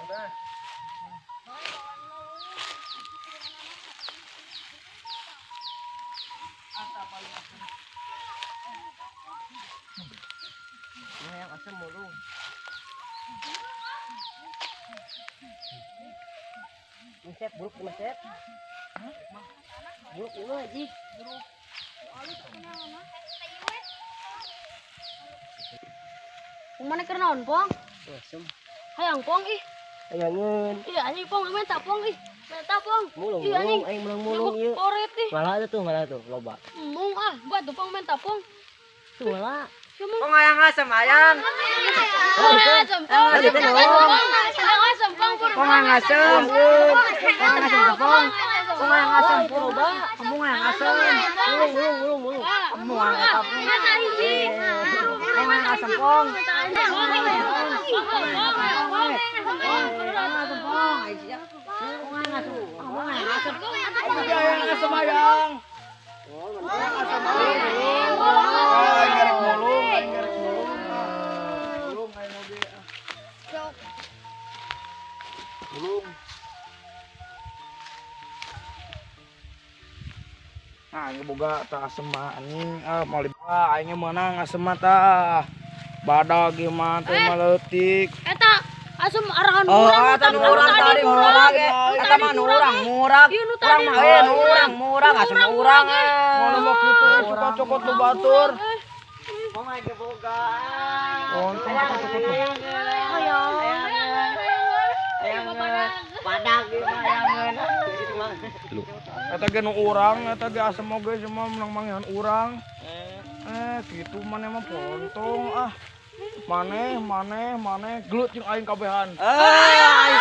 Dah. Hayang asem mulung. Masep buruk masep. Buruk ieu mah ji. Kumaha keur naon, Pong? Asem. Hayang Pong ih. Hayangeun. Ih anjing Pong minta Pong ih. Minta Pong. Mulung Ih anjing. mulung aing mulung mulung ieu. Koret ih. Malah tuh malah tuh loba. Mung ah, buat tuh Pong minta Pong. Tuh malah. Cuma Pong hayang asem hayang. hayang asem Pong. Hayang asem Pong. Pong hayang asem. Pong hayang asem Pong. Pong hayang asem loba. Pong hayang asem. Mulung mulung mulung mulung. Pong hayang asem. Minta hiji. Pong hayang asem Pong. Hayang asem hayang. Aing garek mulung, aing garek mulung. Mulung aing oge. Mulung. Nah, aing boga tah asem mah anjing ah moal ah aing meunang asem mah tah. Badag ieu mah teh mah leutik. Eta asem arahan Oh, urang eta nu urang tadi murag ge. Eta mah nu urang murag. Urang mah we nu urang murag asem urang. Moal mah kitu suka cokot nu batur. Pong aing boga. Ontong cokot cokot. Badag ieu mah hayangeun. Eta ge nu urang, eta ge asem oge cuma menang manggihan urang. Eh, kitu maneh mah pontong ah. Maneh, maneh, maneh gelut jeung aing kabehan. Eh,